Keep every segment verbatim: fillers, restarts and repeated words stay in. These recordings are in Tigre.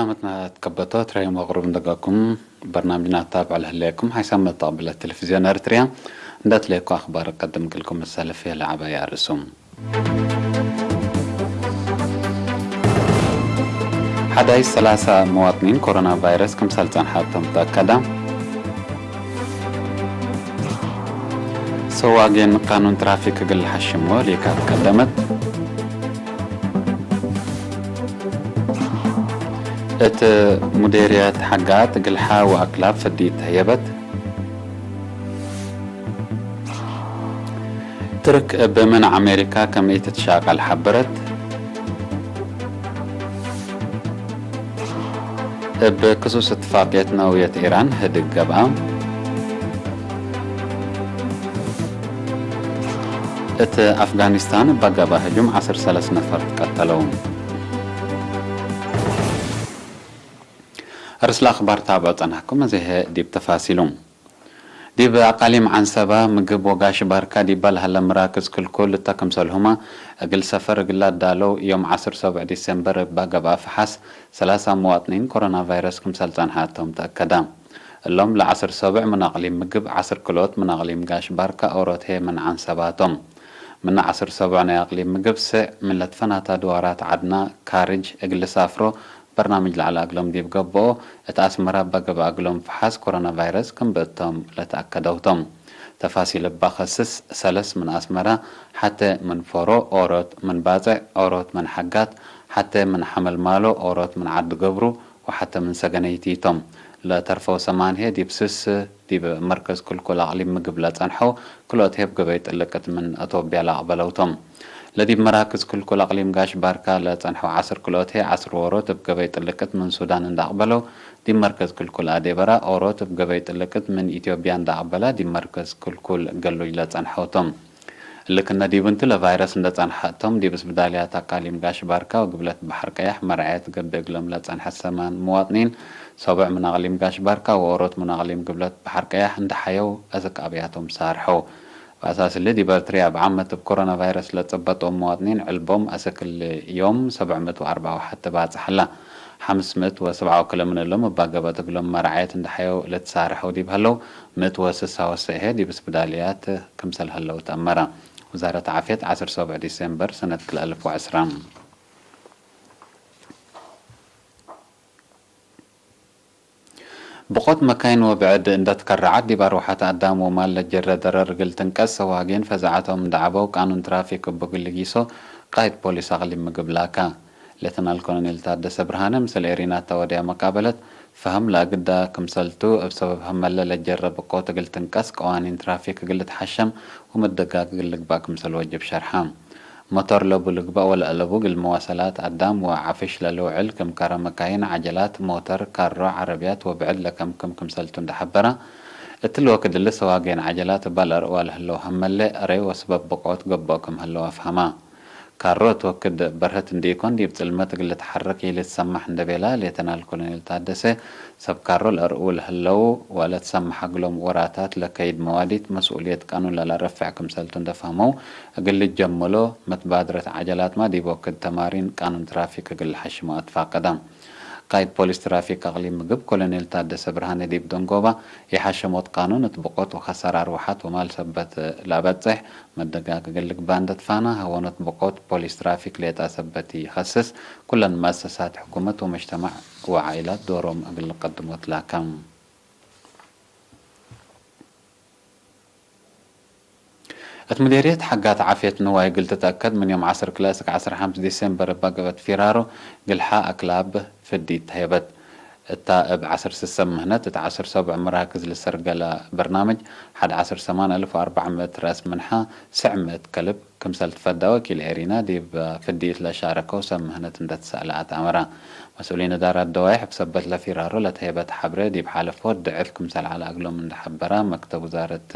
ሰላመትና ትከበቶ ትረዩም ወቅሩብ እንደገኩም በርናምጅና ታብዕ ለህሌኩም ሓይሳም መተቅብለት ቴሌቪዝዮን ኤርትርያ እንደ ትሌኮ አኽባር ቀድም ክልኩም እሰልፍ ለዐባይ አርእሱም። ሐዳይስ ሰላሳ መዋጥኒን ኮሮና ቫይረስ ክምሰል ጸንሐቶም ተአከዳ። ሰዋጌን ቃኑን ትራፊክ እግል ለሐሽሞ ሊካት ቀደመት። እት ሙዴርየት ሐጋት እግልሓ ወአክላብ ፍዲት ተህየበት። ትርክ እብ ምን አሜሪካ ከም ኢትትሻቀል ሐበረት። እብ ክሱስ እትፋቅየት ነውየት ኢራን ህድግ ገብአ። እት አፍጋኒስታን እበ ገብአ ህጁም ዐስር ሰለስ ነፈር ትቀተለው። አርስለ አኽባር ታብዖ ጸናሕኩም፣ አዜ ህዬ ዲብ ተፋሲሉ። ዲብ አቃሊም ዐንሰበ፣ ምግብ ወጋሽ ባርካ ዲበ ለሀለ መራክዝ ክልኩል እተ ክምሰልሁመ እግል ሰፈር እግል ለአዳለው፣ ዮም ዐስር ሰብዕ ዲሴምበር እበ ገብአ ፈሓስ ሰላሳ መዋጥኒን ኮሮና ቫይረስ ክምሰል ጸንሐ እቶም ተአከደ። እሎም ለዐስር ሰብዕ ምን አቅሊም ምግብ፣ ዐስር ክልኦት ምን አቅሊም ጋሽ ባርካ፣ ኦሮት ህዬ ምን ዐንሰባ ቶም። ምነ ዐስር ሰብዕ ናይ አቅሊም ምግብ፣ ስዕ ምን ለትፈናተ ድዋራት ዐድና ካርጅ እግል ልሳፍሮ በርናምጅ ለዐለ እግሎም ዲብ ገብኦ፣ እት አስመረ እበ ገብአ እግሎም ፈሓስ ኮሮና ቫይረስ ክም ብእቶም ለተአከደው ቶም። ተፋሲል እበ ከስስ፣ ሰለስ ምን አስመረ፣ ሐቴ ምን ፎሮ፣ ኦሮት ምን ባጽዕ፣ ኦሮት ምን ሐጋት፣ ሐቴ ምን ሐመልማሎ፣ ኦሮት ምን ዐዲ ገብሩ፣ ወሐቴ ምን ሰገነይቲ ቶም። ለተርፈው ሰማን ህዬ ዲብ ስስ ዲብ መርከዝ ክልኩል አቅሊም ምግብ ለጸንሐው ክልኦት ህዬ እብ ገበይ ጥልቅት ምን አቶብያ ለአቅበለው ቶም። ለዲብ መራክዝ ክልኩል አቅሊም ጋሽ ባርካ ለጸንሐው ዐስር ክልኦት ህዬ ዐስር ዎሮት እብ ገበይ ጥልቅት ምን ሱዳን እንደ አቅበለው፣ ዲብ መርከዝ ክልኩል አዴበራ ኦሮት እብ ገበይ ጥልቅት ምን ኢትዮጵያ እንደ አቅበላ ዲብ መርከዝ ክልኩል ገሉጅ ለጸንሐው ቶም። እሊ ክነ ዲብ እንቲ ለቫይረስ እንደ ጸንሐ እቶም፣ ዲብ እስብዳልያት አቃሊም ጋሽ ባርካ ወግብለት በሐር ቀያሕ መርዐየት ገብእ እግሎም ለጸንሐት ሰማን ምዋጥኒን፣ ሰቡዕ ምን አቅሊም ጋሽ ባርካ ወኦሮት ምን አቅሊም ግብለት በሐር ቀያሕ እንደ ሐየው አስክ አብያቶም ሳርሐው። ወአሳስ እሊ፣ ዲብ ኤርትርያ እብ ዓመት እብ ኮሮና ቫይረስ ለጸበጦም ምዋጥኒን ዕልቦም አስክ እሊ ዮም ሰብዕ ምእት ወአርበዕ ወሐቴ ባጽሕ ሀላ። ሐምስ ምእት ወሰብዓ ወክልኤ ምን እሎም እባ ገብአት እግሎም መርዐየት እንደ ሐየው ለትሳርሐው ዲብ ሀለው፣ ምእት ወስሳ ወሰዕ ህዬ ዲብ እስብዳልያት ክምሰል ሀለው ተአመረ። ውዛረት ዓፍየት፣ ዐስር ሰብዕ ዲሴምበር ሰነት ክልኤ አልፍ ወዐስራ። ብቆት መካይን ወብዕድ እንደ ትከረዐት፣ ዲብ አርወሐት አዳም ወማል ለጀረ ደረር እግል ትንቀስ፣ ሰዋጌን ፈዛዐቶም እንደ ዐበው፣ ቃኑን ትራፊክ እቡ እግል ልጊሶ ቃይድ ፖሊስ አቅሊም ምግብ ላካ። ሌተናል ኮሎኔል ታደሰ ብርሃነ ምስል ኤሪና እተ ወድያ መቃበለት፣ ፈሀም ለአግዳ ክምሰልቱ፣ እብ ሰበብ ሀመለ ለጀረ ብቆት እግል ትንቀስ፣ ቀዋኒን ትራፊክ እግል ልትሐሸም ወመደጋግ እግል ልግባእ ክምሰል ወጅብ ሸርሐ። ሞቶር ለቡ ልግበእ ወለአለቡ እግል መዋሰላት አዳም ወዐፍሽ ለልውዕል ክም ከረ መካይን፣ ዐጀላት፣ ሞተር፣ ካሮ፣ ዐረብያት ወብዕድ ለከምክም ክምሰልቱ እንደ ሐበረ፣ እትሊ ወክድ እሊ ሰዋጌን ዐጀላት እባ ለአርአዋ ለህለው ሀመሌ አረይ ወስበብ ብቆት ገብኦ ክም ህለው አፍሀማ። ካሮ እት ወክድ በርህት እንዲኢኮን ዲብ ጽልመት እግል ልትሐረክ ኢልትሰማሕ እንደ ቤላ ሌተናል ኮሎኔል ታደሰ፣ ሰብ ካሮ ለአርኡ ለህለው ወለትሰመሐ እግሎም ወራታት ለከይድ መዋዲት መስኡልየት ቃኑን ለለረፍዕ ክምሰልቱ እንደ ፈህመው፣ እግል ልጀመሎ መትባድረት ዐጀላትመ ዲብ ወክድ ተማሪን ቃኑን ትራፊክ እግል ለሐሽሞ አትፋቀደ። ቃይድ ፖሊስ ትራፊክ አቅሊም ምግብ ኮሎኔል ታደሰ ብርሃነ ዲብ ደንጎባ፣ የሐሸሞት ቃኑን እት ብቆት ወከሰር አርወሐት ወማል ሰበት ለአበጽሕ፣ መደጋግ እግል ልግባእ እንደ ትፋና፣ ሀወኖት ብቆት ፖሊስ ትራፊክ ሌጣ ሰበት ኢከስስ፣ ኩለን መአሰሳት ሕኩመት ወመጅተማዕ ወዓኢላት ዶሮም እግል ልቀድሞ ትላከ። እት ምዴርየት ሐጋት ዓፍየት ንዋይ እግል ትትአከድ፣ ምን ዮም ዐስር ክልኤ እስክ ዐስር ሐምስ ዲሴምበር እባ ገብአት ፊራሮ፣ ግልሓ አክላብ ፍዲት ተህየበት። እታ እብ ዐስር ስሰ ምህነት እት ዐስር ሰብዕ መራክዝ ልሰርገለ በርናምጅ፣ ሐድ ዐስር ሰማን አልፍ ወአርበዕ ምእት ረአስ ምንሐ፣ ስዕ ምእት ከልብ፣ ክምሰል ትፈዳ ወኪል ኤሪና ዲብ ፍዲት ለሻረከው ሰብ ምህነት እንደ ትሰአለ አትአመረ። መስኡሊን እዳራት ደዋይሕ እብ ሰበት ለፊራሮ ለተህየበት ሐብሬ ዲብ ሓለፎት ድዕፍ ክምሰል ዐለ እግሎም እንደ ሐበረ መክተብ ውዛረት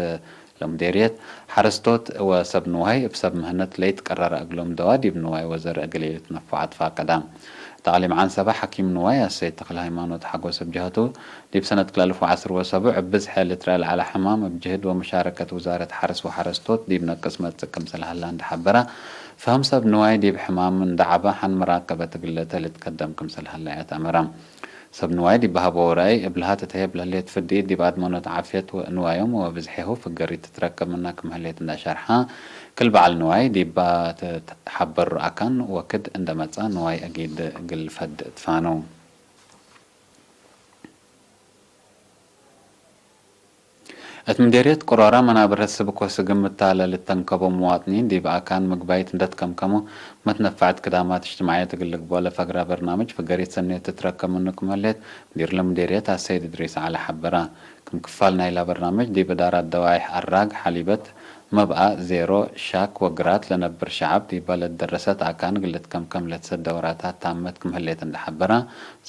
ለሙዴርየት፣ ሐረስቶት ወሰብ ንዋይ እብ ሰብ ምህነት ለይትቀረረ እግሎም ደዋ ዲብ ንዋይ ወዘር እግል ኢልትነፈዖ አትፋቀደ። እት አቅሊም ዐንሰበ ሐኪም ንዋይ አሰይድ ተክለሃይማኖት ሐጎስ እብ ጀህቱ፣ ዲብ ሰነት ክልኤ አልፍ ወዐስር ወሰቡዕ እብ ብዝሐ ልትረአ ለዐለ ሕማም እብ ጅህድ ወመሻረከት ውዛረት ሐርስ ወሐረስቶት ዲብ ነቅስ መጽእ ክምሰል ሀላ እንደ ሐበረ፣ ፈሀም ሰብ ንዋይ ዲብ ሕማም እንደ ዐበ ሐን መራቀበት እግል ልእተ ልትከደም ክምሰል ሀለ አትአመረ። ሰብ ንዋይ ዲብ ሀበው ረአይ፣ እብ ለሀ ትትሄብ ለህሌት ፍዲት ዲብ አድመኖት ዓፍየት ወ-፣ ንዋዮም ወብዝሔሁ ፍገሪት ትትረከብ ምነ ክም ህሌት እንደ ሸርሐ፣ ክል በዐል ንዋይ ዲባ ትትሐበሩ አካን ወክድ እንደ መጽአ ንዋይ አጊድ እግል ፈድ እትፋነው። እት ምዴርየት ቅሮራ መናብር ስብክ ወስግም እታ ለልተንከቦ ምዋጥኒን ዲብ አካን ምግባይት እንደ ትከምከሙ፣ መትነፋዕት ክዳማት እጅትማዕየት እግል ልግብኦ ለፈግራ በርናምጅ ፍገሪት ሰኔት ትትረከብ ምኑ ክም ህሌት፣ ሙዲር ለምዴርየት አሰይድ እድሪስ ዐለ ሐበረ። ክም ክፋል ናይላ በርናምጅ፣ ዲብ እዳራት ደዋይሕ አራግ፣ ሐሊበት፣ መብአ፣ ዜሮ፣ ሻክ ወግራት ለነብር ሸዐብ ዲባ ለትደረሰት አካን እግል ልትከምከም ለትሰደ ወራታት ታመት ክም ህሌት እንደ ሐበረ፣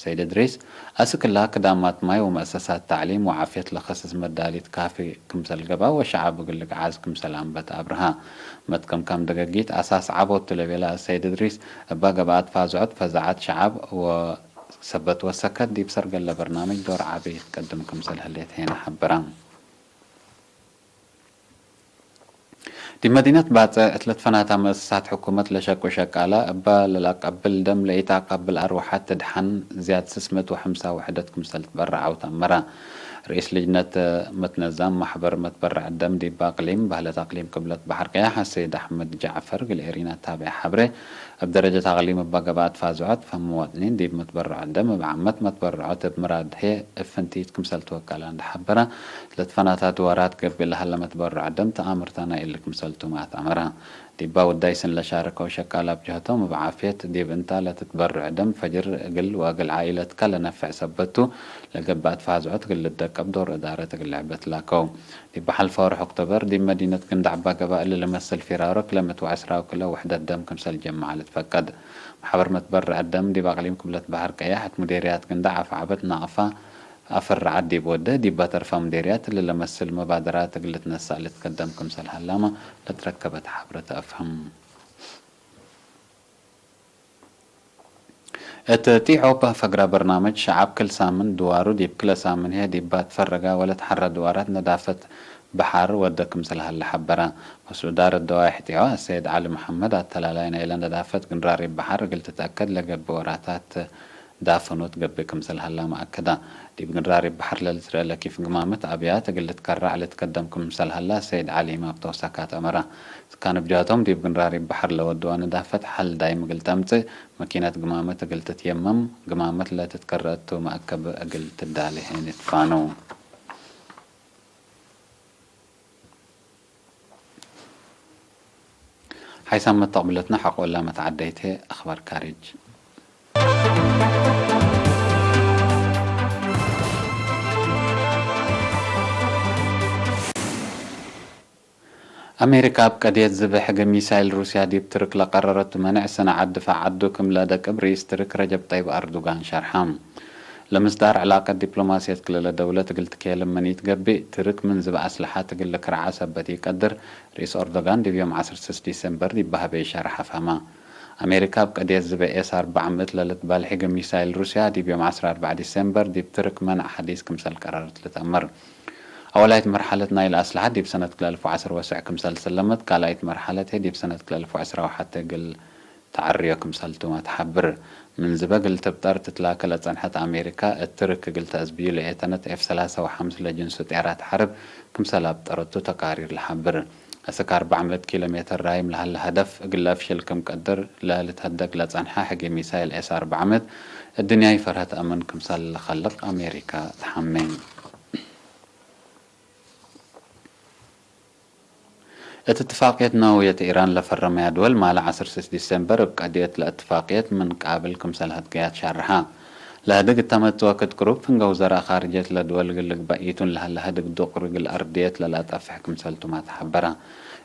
ሰይድ እድሪስ፣ አስክ እላ ክዳማት ማይ ወመአሰሳት ተዕሊም ወዓፍየት ለከስስ መዳሊት ካፊ ክምሰል ገብአ ወሸዐብ እግል ልግዓዝ ክምሰል አንበት አብርሃ። መትከምካም ደገጊት አሳስ ዐቦ ቱ ለቤለ አሰይድ እድሪስ፣ እባ ገብአት ፋዝዖት ፈዛዐት ሸዐብ ወሰበት ወሰከት ዲብ ሰርገለ በርናምጅ ዶር ዐቢ ትቀድም ክምሰል ህሌት ሄነ ሐበረ። ዲብ መዲነት ባጽዕ እት ለትፈናታ መአሰሳት ሕኩመት ለሸቁ ሸቃለ፣ እበ ለለአቀብል ደም ለኢተአቀብል አርወሐት ትድሐን ዝያድ ስስ ምእት ወሐምሳ ውሕደት ክምሰል ትበረዐው ተአመረ። ርኢስ ልጅነት መትነዛም ማሕበር መትበረዕ ደም ዲብ አቅሊም በህለት አቅሊም ቅብለት በሐር ቀያሕ አሰይድ አሕመድ ጃዕፈር እግል ኤሪና ታብዕ ሐብሬ፣ እብ ደረጀት አቅሊም እበ ገብአት ፋዝዖት ፈሀም ሙዋጥኒን ዲብ መትበረዖት ደም እብ ዓመት መትበረዖት እብ ምራድ ህዬ እብ ፍንቲት ክምሰል ትወቀለ እንደ ሐበረ፣ ለትፈናታ ድዋራት ገብእ ለሀለ መትበረዖት ደም ተአምርታ ናይ እሊ ክምሰልቱመ አትአመረ። ዲባ ውዳይ ስን ለሻረከው ሸቃለ እብ ጀህቶም እብ ዓፍየት ዲብ እንታ ለትትበረዕ ደም ፈጅር እግል ወእግል ዓኢለትከ ለነፍዕ ሰበት ቱ፣ ለገብአት ፋዝዖት እግል ልደቀብ ዶር እዳረት እግል ልዕበት ላከው። ዲብ ሐልፈ ወርሕ ኦክቶበር ዲብ መዲነት ግንዳዕ እባ ገብአ እሊ ልመስል ፊራሮ ክለ ምእት ወዐስራ ወክለ ውሕደት ደም ክምሰል ጀመዐ ልትፈቀድ። መሕበር መትበረዕ ደም ዲብ አቅሊም ቅብለት በሐር ቀያሕ እት ሙዴርያት ግንዳዕ አፍዓበት ናቅፋ አፍርዓት ዲብ ወደ፣ ዲባ ተርፋ ሙዴርያት እሊ ለመስል መባደራት እግል ልትነሳእ ልትከደም ክምሰል ሀላመ ለትረከበት ሐብረ ተአፍህም። እት ጢዖ በህ ፈግረ በርናምጅ ሸዐብ ክል ሳምን ድዋሩ ዲብ ክለ ሳምን ህዬ ዲባ ትፈረገ ወለትሐረ ድዋራት ነዳፈት በሐር ወደ ክምሰል ሀለ ሐበረ። መስኡል እዳረት ደዋይሕ ጢዖ አሰይድ ዐሊ መሐመድ አተላላይ ናይለ ነዳፈት ግንራሪብ በሐር እግል ትትአከድ ለገብእ ወራታት ዳፈኖት ገብእ ክምሰል ሀላመ አከደ። ዲብ ግንራሪብ በሐር ለልትረአ ለኪፍ ግማመት አብያት እግል ልትከረዕ ልትከደም ክምሰል ሀለ አሰይድ ዐሊ ኢማም ተውሳካት አመረ። ስካን እብ ጀህቶም ዲብ ግንራሪብ በሐር ለወድዋ ነዳፈት ሐል ዳይም እግል ተምጽእ፣ መኪነት ግማመት እግል ትትየመም፣ ግማመት ለትትከረአቱ መአከብ እግል ትዳሌ ህን ትፋነው። ሓይሳም መተቅብለትና ሐቆላ መትዓደይት ህዬ አኽባር ካርጅ። አሜሪካ እብ ቀድየት ዝብሕ ሕገ ሚሳይል ሩስያ ዲብ ትርክ ለቀረረቱ መኔዕ፣ ሰናዐት ድፋዕ ዐዱ ክም ለደቅብ ርኢስ ትርክ ረጀብ ጠይብ አርዱጋን ሸርሐ። ለምስዳር ዕላቀት ዲፕሎማስየት ክልለ ደውለት እግል ትኬልም ምን ኢትገብእ፣ ትርክ ምን ዝብእ አስለሐት እግል ልክርዓ ሰበት ኢቀድር፣ ርኢስ ኦርዶጋን ዲብ ዮም ዐስር ስስ ዲሴምበር ዲብ በሀበ ሸርሐ ፈሀመ። አሜሪካ እብ ቀድየት ዝብእ ኤስ አርበዕ ምእት ለልትበል ሕገ ሚሳይል ሩስያ ዲብ ዮም ዐስር አርበዕ ዲሴምበር ዲብ ትርክ መንዕ ሐዲስ ክምሰል ቀረረት ልትአመር። አወላይት መርሐለት ናይለ አስለሐት ዲብ ሰነት ክልኤ አልፍ ወዐስር ወስዕ ክምሰል ሰለመት፣ ካልኣይት መርሐለት ህዬ ዲብ ሰነት ክልኤ አልፍ ወዐስር ወሐቴ እግል ተዐርዮ ክምሰልቱመ ተሐብር። ምን ዝበ እግል ትብጠር ትትላከ ለጸንሐት አሜሪካ፣ እት ትርክ እግል ተአዝብዩ ለኤተነት ኤፍ ሰላሳ ወሐምስ ለጅንሱ ጤራት ሐርብ ክምሰል አብጠረቱ ተቃሪር ለሐብር። አስክ አርበዕ ምእት ኪሎ ሜተር ራይም ለሀለ ሀደፍ እግል ለአፍሽል ክም ቀድር ለልትሀደግ ለጸንሐ ሕጌ ሚሳይል ኤስ አርበዕ ምእት፣ እድንያይ ፈርሀት አምን ክምሰል ለከልቅ አሜሪካ ተሐሜ። እት እትፋቅየት ነወውየት ኢራን ለፈረመያ ድወል፣ ማለ ዐስር ስስ ዲሴምበር እብ ቀድየት ለእትፋቅየት ምን ቃብል ክምሰል ህድገያት ሻርሐ። ለህድግ እተ መጽወክት ቅሩብ፣ ፍንገ ውዘራእ ካርጅየት ለድወል እግል ልግበእ ኢቱን ለሀለ ህድግ ዱቅሪ እግል አርድየት ለለአጠፍሕ ክምሰልቱመ ተሐበረ።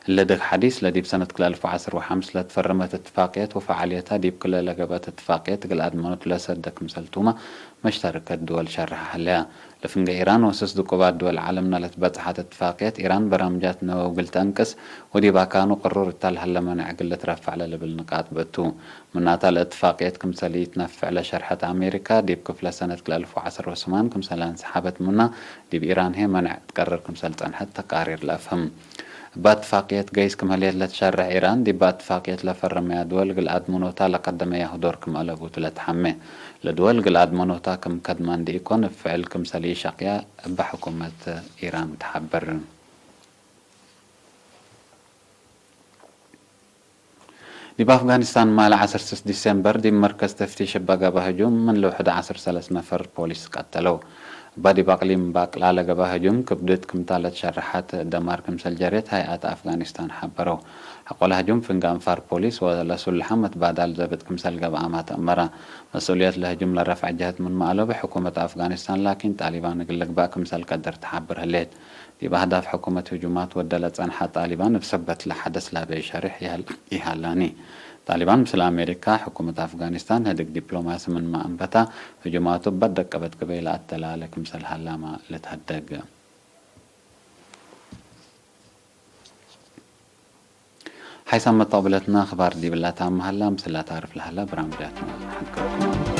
እለ ህድግ ሐዲስ፣ ለዲብ ሰነት ክልኤ አልፍ ወዐስር ወሐምስ ለትፈረመት እትፋቅየት ወፈዓልየታ ዲብ ክልኤ ለገብአት እትፋቅየት እግል አድመኖት ለሰደ ክምሰልቱመ መሽተርከት ድወል ሸርሐ ሀለያ። ለፍንገ ኢራን ወስስ ድቁባት ድወል ዓለምና ለትበጽሐት እትፋቅየት፣ ኢራን በራምጃት ነወዊ እግል ተአንቅስ ወዲብ አካኑ ቅሩር እታ ለሀለ መነዕ እግል ልትረፈዕ ለልብል ንቃጥ ብእቱ። ምናተ ለእትፋቅየት ክምሰል ኢትነፍዕ ለሸርሐት አሜሪካ፣ ዲብ ክፍለ ሰነት ክልኤ አልፍ ወዐስር ወስማን ክምሰል አንሰሐበት ምና፣ ዲብ ኢራን ህዬ መነዕ ትቀርር ክምሰል ጸንሐት ተቃሪር ለአፍህም። እብ አትፋቅየት ገይስ ክም ህሌት ለትሸረሕ ኢራን፣ ዲብ አትፋቅየት ለፈረመያ ድወል እግል አድመኖታ ለቀደመያሁ ዶር ክም አለቡቱ ለትሐሜ። ለድወል እግል አድመኖታ ክም ከድማ እንዲ ኢኮን፣ እብ ፍዕል ክምሰል ኢሸቅያ እበ ሕኩመት ኢራን ተሐብር። ዲብ አፍጋኒስታን ማለ ዐስር ስስ ዲሴምበር ዲብ መርከዝ ተፍቲሽ እበ ገብአ ህጁም ምን ለውሕድ ዐስር ሰለስ ነፈር ፖሊስ ቀተለው። እበ ዲብ አቅሊም ባቅላ ለገብአ ህጁም ክብድት ክምታ ለትሸረሐት ደማር ክምሰል ጀሬት ሀይአት አፍጋኒስታን ሐበረው። ሐቆለ ህጁም ፍንጌ አንፋር ፖሊስ ወለሱልሐ መትባዳል ዘብጥ ክምሰል ገብአመ ተአመረ። መስኡልየት ለህጁም ለረፍዐ ጀህት ምንመ አለቡ ሕኩመት አፍጋኒስታን ላኪን ጣሊባን እግል ልግበእ ክምሰል ቀድር ተሐብር ህሌት። ዲብ አህዳፍ ሕኩመት ህጁማት ወደ ለጸንሐ ጣሊባን እብ ሰበት ለሐደስ ላበ ሸሬሕ ይሀል-፣ ይሀላኒ። ጣሊባን ምስል አሜሪካ፣ ሕኩመት አፍጋኒስታን ህድግ ዲፕሎማሲ ምንመ አንበታ፣ ህጁማቱ እበ ደቀበት ቅበይ ለአተላለ ክምሰል ሀላመ ልትሀደግ። ሐይሳም መጣብለትና አኽባር ዲብላ ታመ ሀላ፣ ምስላ ታርፍ ለሀላ ብራምጃትና ሐድገኩም።